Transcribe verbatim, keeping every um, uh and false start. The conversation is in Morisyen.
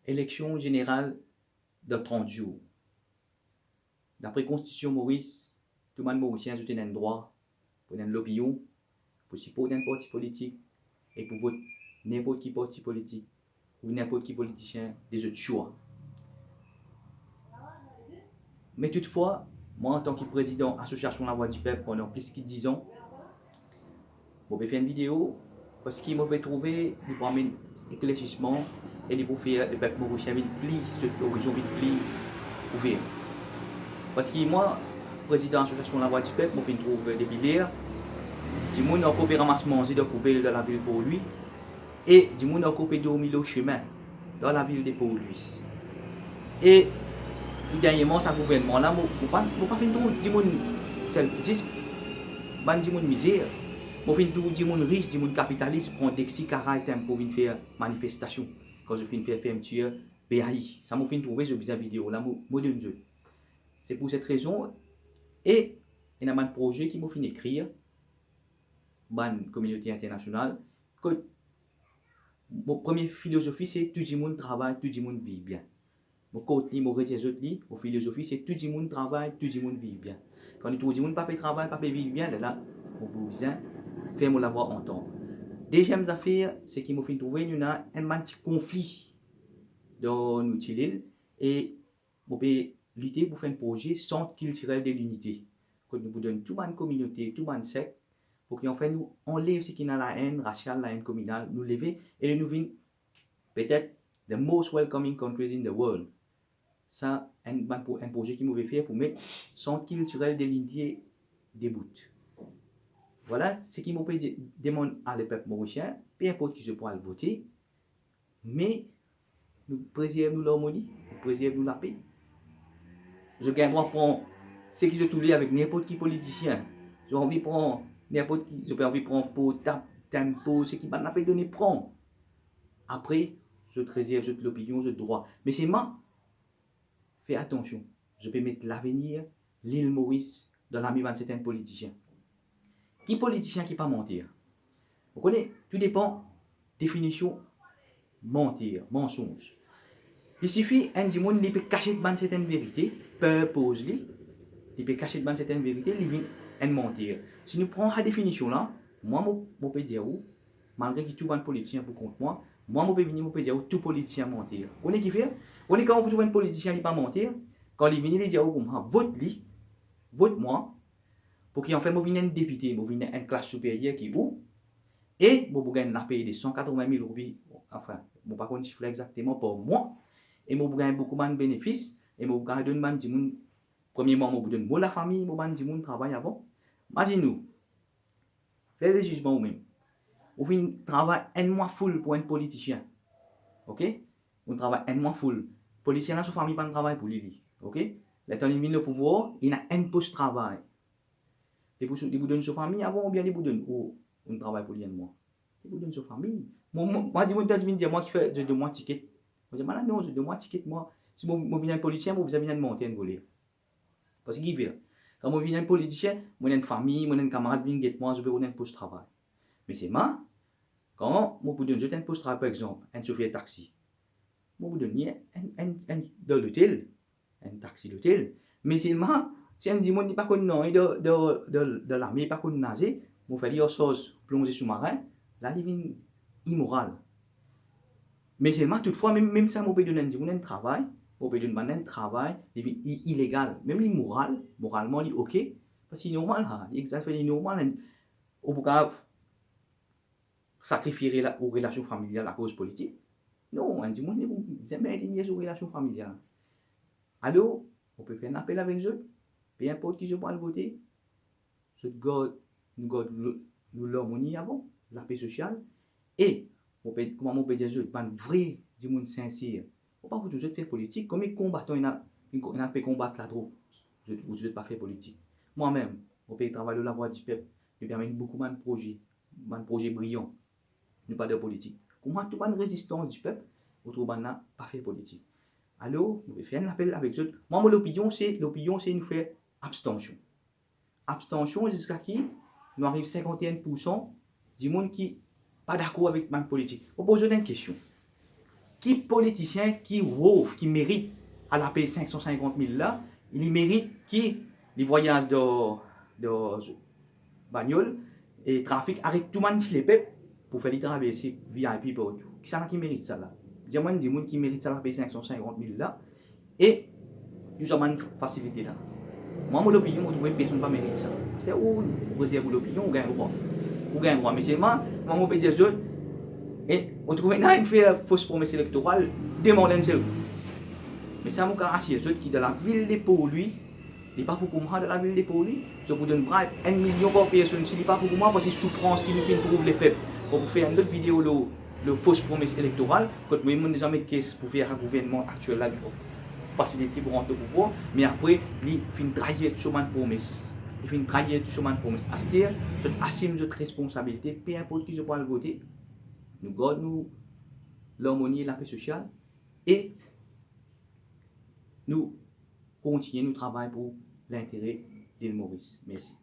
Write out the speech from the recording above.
eleksion zeneral dan trant zour. Dapre Konstitision Moris, tou bann Morisien zot ena enn drwa pou ena enn lopinion, pou siport enn parti politik e pou vot ninport ki parti politik ou ninport ki politisien de zot swa. Me toutfwa, mwa, antan ki prezidan Asosiasion Lavwa Dipep pandan plis ki diz an, mo pe fer enn video parski mo pe trouve li pou amenn eklersisman e li pou fer lepep morisien vinn pli, so lorizon vinn pli ouver. Parski mwa, prezidan Asosiasion Lavwa Dipep, mo finn trouv depi ler dimoun ankor pe ramas manze dan poubel dan lavil Port Louis, e dimoun ankor pe dormi lor sime dan lavil de Port Louis. E tou derniereman, sa gouvernman la, mo, mo pa, mo pa finn trouv dimoun sel, zis bann dimoun mizer. Mo finn trouv dimoun ris, dimoun kapitalis, pran Dexy, Karay, Tempo vinn fer manifestasion kan zot finn fer fermitir B A I. Sa mo finn trouve, zot bizin video la, mo, mo donn zot. Se pou set rezon, e ena bann proze ki mo finn ekrir bann kominote internasional, kot mo premie filozofi se tou dimoun travay, tou dimoun viv bien. Mo kort li, mo redir zot li, mo filozofi se tou dimoun travay, tou dimoun viv bien. Kan nou trouv dimoun pa pe travay, pa pe viv bien, lerla mo pou bizin fer mo lavwa antann. Deziem zafer, seki mo finn trouve nou ena enn bann ti konfli dan nou ti lil, e mo pe lite pou fer enn proze Sant Kiltirel de Linite, kot nou pou donn tou bann kominote, tou bann sek, pou ki anfin nou anlev seki ena laenn rasial, laenn kominal, nou leve e nou vinn petet the most welcoming countries in the world. Sa enn bann pro-, enn proze ki mo pe fer pou met Sant Kiltirel de Linite debout. Vwala seki mo pe de-, demann a lepep morisien, pe inport ki zot pou al vote, me nou prezerv nou larmoni, nou prezerv nou lape. Zot gagn drwa pran seki zot oule avek ninport ki politisien. Zot anvi pran ninport ki, zot pe anvi pran Portab, Tempo, seki bann la pe done, pran. Apre, zot rezerv zot lopinion, zot drwa. Me selman, fer atansion, zot pe met lavenir Lil Moris dan lame bann sertin politisien. Ki politisien ki pa manter? Ou kone, tou depan definision manter, mansonz. Li sifi enn dimoun, li pe kasiet bann sertin verite, per poz li, li pe kasiet bann sertin verite, li vinn enn manter. Si nou pran sa definision la, mwa, mo, mo pe dir ou, malgre ki tou bann politisien pou kont mwa, mwa, mo pe vini, mo pe dir ou, tou politisien manter. Ou kone kifer? Ou kone kouma pou trouv enn politisien li pa manter? Kan li vini, li dir ou koumsa, vot li, vot mwa, pou ki anfin mo vinn enn depite, mo vinn enn klas siperyer ki ou, e mo pou gagn lape de san katrovin mil roupi, anfin, mo pa konn sif la exakteman, par mwa, e mo pou gagn boukou bann benefis, e mo pou gagn donn bann dimoun, premierman, mo pou donn mo lafami, mo bann dimoun travay avan. Mazinn ou, fer lezizman ou mem. Ou finn travay enn mwa full pou enn politisien. Ok? Ou travay enn mwa full. Politisien la, so fami pa'nn travay pou li, li. Ok? Letan li vinn lor pouvwar, li ena enn pos travay. Li pou, li pou donn so fami avan oubien li pou donn ou, ou travay pou li enn mwa? Li pou donn so fami. Mo, mo, mwa, dimoun, dimoun vinn dir mwa ki fer zot donn mwa tiket. Mo dir, "Mwa la, non, zot donn mwa tiket, mwa. Si mo, mo vinn enn politisien, mo bizin vinn enn manter, enn voler." Parski kifer? Kan mo vinn enn politisien, mo ena enn fami, mo ena enn kamarad vinn get mwa, zot pe rod enn pos travay. Me selman, kan mo pou donn zot enn pos travay, par exanp, enn sofer taxi, mo pou donn li enn, enn, enn, dan lotel, enn taxi lotel. Me selman, si enn dimoun li pa konn nanye dan, dan, dan, dan lame, li pa konn naze, mo fer li ar sarz plonze soumarin, la li vinn imoral. Me selman, toutfwa, mem, mem sa, mo pe donn enn dimoun enn travay, mo pe donn bann enn travay, li vinn i-, ilegal. Mem li moral, moralman li ok, parski li normal, ha, li exager, li normal, enn, ou pou kapav sakrifie rela-, ou relasion familial akoz politik? Non, enn dimoun li pou bizin mentenir so relasion familial. Alor, mo pe fer enn apel avek zot, pe inport ki zot pou al vote, zot gard, nou gard lo-, nou larmoni avan, lape sosial, e mo pe, kouma mo pe dir zot, bann vre dimoun sinser, mo pa pou trouv zot fer politik. Konbien konbatan ena, ena pe konbat ladrog, zot, ou zot pa fer politik? Mwa mem, mo pe travay lor Lavwa Dipep, nou pe amenn boukou bann proze, bann proze briyan. Nou pa dan politik. Kouma tou bann rezistans dipep, ou trouv bann la pa fer politik. Alor, mo pe fer enn lapel avek zot. Mwa, mo lopinion se, lopinion se nou fer abstansion. Abstansion ziska ki nou ariv sinkant-e-enn poursan dimoun ki pa dakor avek bann politik. Mo poz zot enn kestion. Ki politisien ki worth, ki merit al pey sink san sinkant mil la? Li merit ki li vwayaz dan, dan bagnol e trafik aret tou bann ti lepep pou fer li traverse V I P partou? Kisannla ki merit sa la? Dir mwa enn dimoun ki merit sa al pey sink san sinkant mil la e tou sa bann fasilite la. Mwa, mo lopinion, mo trouve personn pa merit sa. Aster ou, ou rezerv ou lopinion, ou gagn drwa. Ou gagn drwa, me selman, mwa, mo pe dir zot, e ou trouve ena enn fer fos promes elektoral, demann enn sel kou. Me sa mo kav asir zot ki dan lavil de Porlwi, li pa pou kouma dan lavil de Porlwi. So pou donn bribe enn milion par personn, si li pa pou kouma, parski soufrans ki nou finn trouv lepep. Bon, pou fer enn lot video lor, lor fos promes elektoral, kot mwa, mo deza met kes pou fer sa gouvernman aktiel la fasilite pou rant o pouvwar, me apre, li finn trayir tou so bann promes. Li finn trayir tou so bann promes. Aster, zot asim zot responsabilite, pe inport ki zot pou al vote. Nou gard nou larmoni e lape sosial e nou kontigne nou travay pou lintere Lil Moris. Mersi.